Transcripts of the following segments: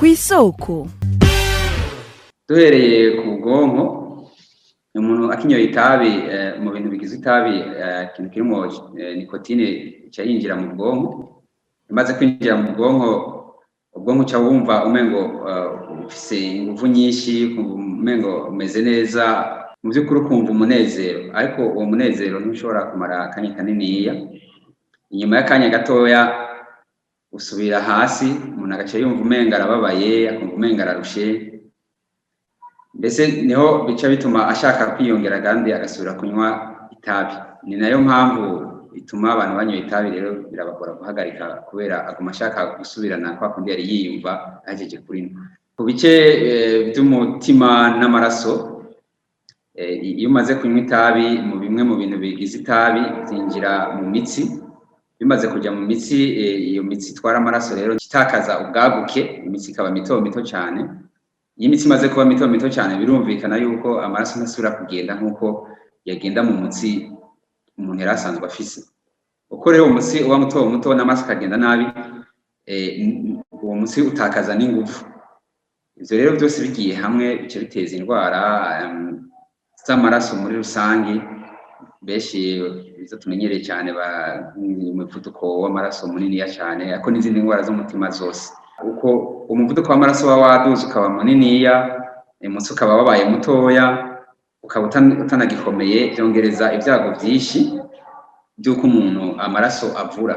Kw'isoko. Duhereye ku bwonko, umuntu akinyoye itabi, mu bintu bigize itabi, ikintu kirimwo nicotine ica yinjira mu bwonko. Imaze kwinjira mu bwonko, ubwonko uca wumva umengo ufise inguvu nyinshi, ukumva umengo umeze neza, mu vy'ukuri ukumva umunezero. Ariko uwo munezero ntushobora kumara akanya kaniniya. Inyuma y'akanya gatoya usubira hasi, umuntu agaca yumva umengo arababaye, akumva umengo ararushe. Mbese niho bica bituma ashaka kwiyongera kandi agasubira kunywa itabi. Ni nayo mpamvu ituma abantu banyoye itabi rero birabagora guhagarika, kubera aguma ashaka gusubirana kwa kundi yari yiyumva ahejeje kurinywa. Ku bice vy'umutima n'amaraso, iyo umaze kunywa itabi, mu bimwe mu bintu bigize itabi vyinjira mu mitsi. Bimaze kuja mu mitsi, iyo mitsi itwara amaraso rero itakaza ubwaguke, imitsi ikaba mito mito cane. Iyo imitsi imaze kuba mito mito cane, birumvikana yuko amaraso ntasubira kugenda nk'uko yagenda mu mutsi umuntu yari asanzwe afise. Uko rero umutsi uba muto muto n'amaraso akagenda nabi, uwo mutsi utakaza n'inguvu. Ivyo rero vyose bigiye hamwe bica biteza indwara z'amaraso muri rusangi. Benshi izo tumenyereye cane, umuvuduko w'amaraso muniniya cane, ariko n'izindi ndwara z'umutima zose. Uko umuvuduko w'amaraso uba waduze ukaba muniniya, umutsi ukaba wabaye mutoya, ukaba utanagikomeye, vyongereza ivyago vyinshi vy'uko umuntu amaraso avura.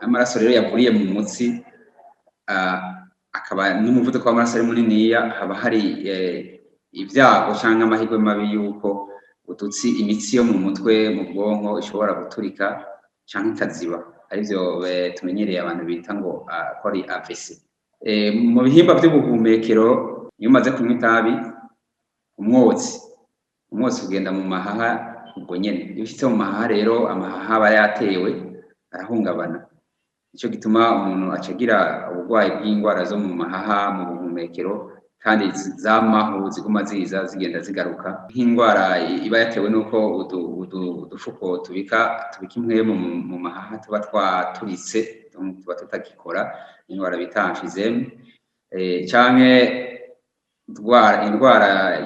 Amaraso rero yavuriye mu mutsi, akaba n'umuvuduko w'amaraso ari muniniya, haba hari ivyago canke amahirwe mabi yuko udutsi, imitsi yo mu mutwe, mu bwonko, ishobora guturika canke ikaziba, arivyo tumenyereye abantu bita ngo ko ari AVC. Mu bihimba vy'ubuhumekero, iyo umaze kunywa itabi, umwotsi ugenda mu mahaha ubwo nyene. Iyo ushitse mu mahaha rero, amahaha aba yatewe, arahungabana. Nico gituma umuntu acagira uburwayi bw'indwara zo mu mahaha, mu buhumekero, kandi zamaho ziguma ziza zigenda zigaruka, nk'indwara iba yatewe n'uko udufuko tubika impwemu mu mahaha tuba twaturitse, tuba tutagikora, indwara bita emphysème, canke indwara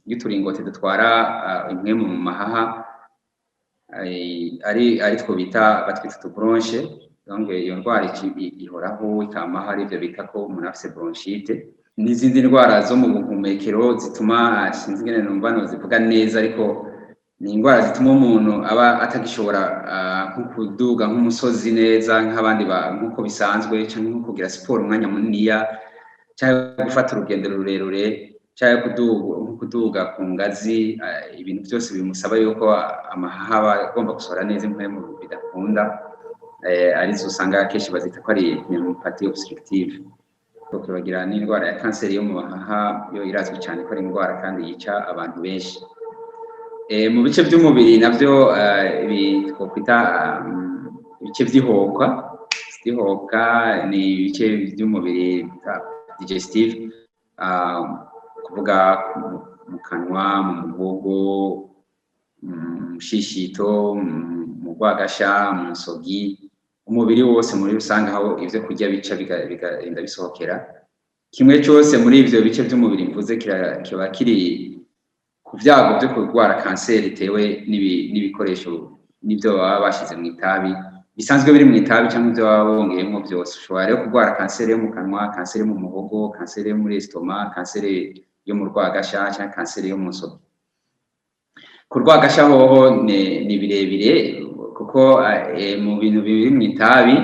y'uturingoti dutwara impwemu mu mahaha, ari two bita, batwita utubronches. Donc iyo ndwara ihoraho, ikamaho, arivyo bita ko umuntu afise bronchite. N'izindi ndwara zo mu buhumekero zituma, sinzi ingene numva nozivuga neza, ariko ni indwara zituma umuntu aba atagishobora nko kuduga nk'umusozi neza nk'abandi, nk'uko bisanzwe, canke nko kugira siporo umwanya muniniya, canke gufata urugendo rurerure, canke nko kuduga ku ngazi. Ibintu vyose bimusaba yuko amahaha aba agomba gusohora neza impwemu bidakunda, arizo usanga kenshi bazita ko ari pneumopathie obstructive. Tukibagira n'indwara ya kanseri yo mu mahaha, yo irazwi cyane ko ari indwara kandi yica abantu benshi. Mu bice by'umubiri navyo, ibi twokwita ibice vy'ihokwa, ni ibice by'umubiri digestive, kuvuga mu kanwa, mu muhogo, mu mushishito, mu rwagasha, mu nsogi, umubiri wose muri rusange aho ivyo kurya bica bigenda bisohokera. Kimwe cose muri ivyo bice vy'umubiri mvuze kiba kiri ku vyago vyo kurwara kanseri itewe n'ibikoresho n'ivyo baba bashize mu itabi, bisanzwe biri mu itabi canke ivyo baba bongeyemwo vyose. Ushobora rero kurwara kanseri yo mu kanwa, kanseri yo mu muhogo, kanseri yo muri estomac, kanseri yo mu rwagasha canke kanseri yo mu nsogi. Ku rwagasha hoho ni birebire, kuko mu bintu biri mu itabi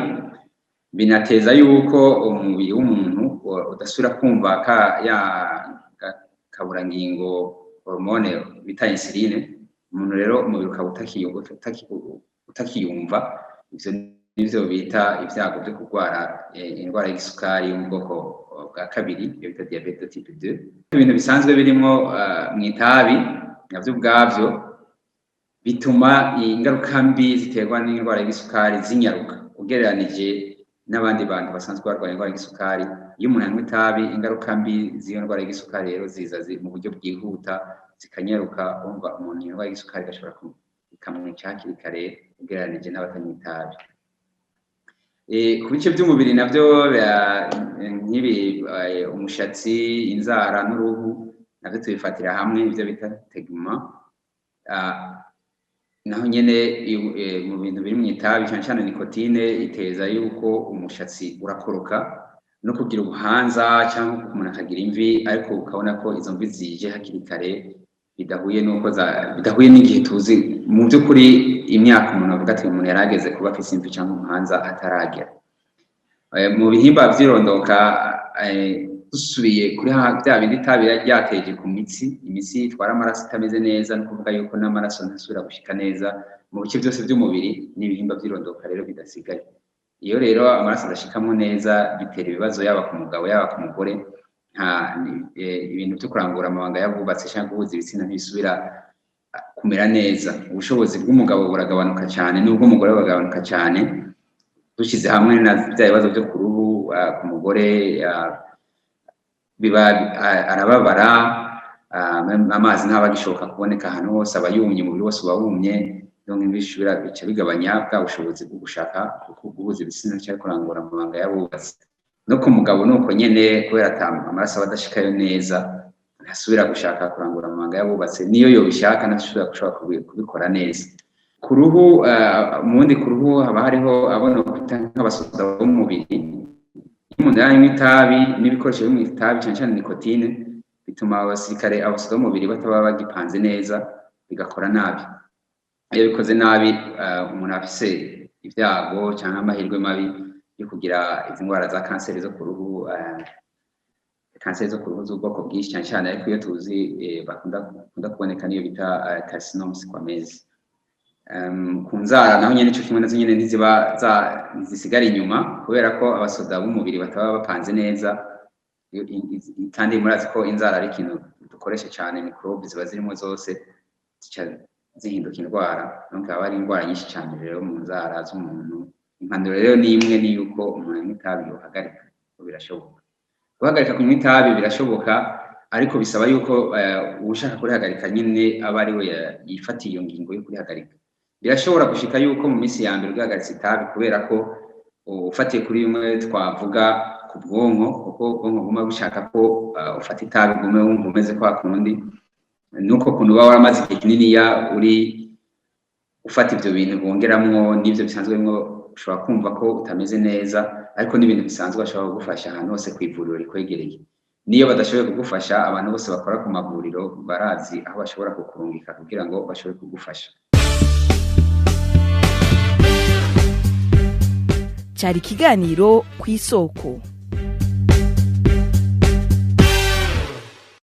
binateza yuko umubiri w'umuntu udasubira kumva ka ya kaburangingo, hormone bita insuline. Umuntu rero umubiri ukaba utakiyumva. Ivyo nivyo bita ivyago vyo kurwara indwara y'igisukari yo mu bwoko bwa kabiri, iyo bita diabète type 2. Ibintu bisanzwe birimwo mu itabi navyo ubwavyo bituma ingaruka mbi ziterwa n'indwara y'igisukari zinyaruka ugereranije n'abandi bantu basanzwe barwaye indwara y'igisukari. Iyo umuntu anywa itabi, ingaruka mbi z'iyo ndwara y'igisukari rero ziza mu buryo bwihuta, zikanyaruka. Wumva umuntu indwara y'igisukari igashobora ikamwica hakiri kare ugereranije n'abatanywa itabi. Ku bice by'umubiri navyo nk'ibi, umushatsi, inzara n'uruhu, navyo tubifatira hamwe, ivyo bita tégument. Naho nyene mu bintu biri mw'itabi, cane cane nicotine, iteza yuko umushatsi urakoroka no kugira ubuhanza, cyangwa umuntu akagira imvi, ariko ukabona ko izo mvi zije hakiri kare, bidahuye nuko bidahuye n'igihe tuzi mu by'ukuri imyaka umuntu avuga ati umuntu yarageze kuba afise imvi cyangwa umuhanza ataragera. Mu bihimba vy'irondoka, dusubiye kuri bya bindi itabi ryateje ku mitsi, imitsi itwara amaraso itameze neza, ni ukuvuga yuko n'amaraso ntasubira gushika neza mu bice byose by'umubiri, n'ibihimba vy'irondoka rero bidasigaye. Iyo rero amaraso adashikamwo neza, bitera ibibazo yaba ku mugabo, yaba ku mugore. Nta ibintu byo kurangura amabanga y'abubatse cyangwa guhuza ibitsina ntibisubira kumera neza. Ubushobozi bw'umugabo buragabanuka cyane n'ubw'umugore buragabanuka cyane. Dushyize hamwe na bya bibazo byo ku ruhu, ku mugore biba arababara, amazi ntaba agishoboka kuboneka ahantu hose, aba yumye, umubiri wose uba wumye. Donc bishobora bica bigabanya bwa bushobozi bwo gushaka guhuza ibitsina cyangwa kurangura amabanga y'abubatsi. No ku mugabo ni uko nyene, kubera ata amaraso aba adashikayo neza, ntasubira gushaka kurangura amabanga y'abubatse, niyo yobishaka ntashobora gushobora kubikora neza. Ku ruhu, mu wundi ku ruhu haba hariho abona kwita nk'abasoda b'umubiri. Iyo umuntu yanywa itabi n'ibikoresho byo mu itabi, cyane cyane nicotine, bituma abasirikare, abasoda b'umubiri bataba bagipanze neza, bigakora nabi. Iyo bikoze nabi, umuntu afise ibyago cyangwa amahirwe mabi yo kugira izi ndwara za kanseri zo ku ruhu, kanseri zo ku ruhu z'ubwoko bwinshi cyane cyane, ariko iyo tuzi bakunda kuboneka niyo bita carcinome squamous. Ku nzara naho nyene ico kimwe, nazo nyene ntiziba ntizisigara inyuma, kubera ko abasoda b'umubiri bataba bapanze neza. Kandi murazi ko inzara ari ikintu dukoresha cyane, microbe ziba zirimo zose zica zihinduka indwara. Donc haba hari indwara nyinshi cyane rero mu nzara z'umuntu. Impanuro rero ni imwe, ni yuko umuntu anywa itabi yohagarika. Birashoboka guhagarika kunywa itabi, birashoboka, ariko bisaba yuko uwushaka kurihagarika nyine aba ari we yifatiye iyo ngingo yo kurihagarika. Birashobora gushika yuko mu minsi ya mbere uhagaritse itabi, kubera ko ufatiye kuri bimwe twavuga ku bwonko, kuko ubwonko buguma bushaka ko ufata itabi ugume wumva umeze kwa kundi, nuko kuntu uba waramaze igihe kininiya uri ufata ivyo bintu bongeramwo n'ivyo bisanzwe birimwo, ushobora kumva ko utameze neza. Ariko n'ibintu bisanzwe bashobora kugufasha ahantu hose ku ivuriro rikwegereye. Niyo badashoboye kugufasha, abantu bose bakora ku mavuriro barazi aho bashobora kukurungika kugira ngo bashobore kugufasha. Cyari ikiganiro Ku Isoko.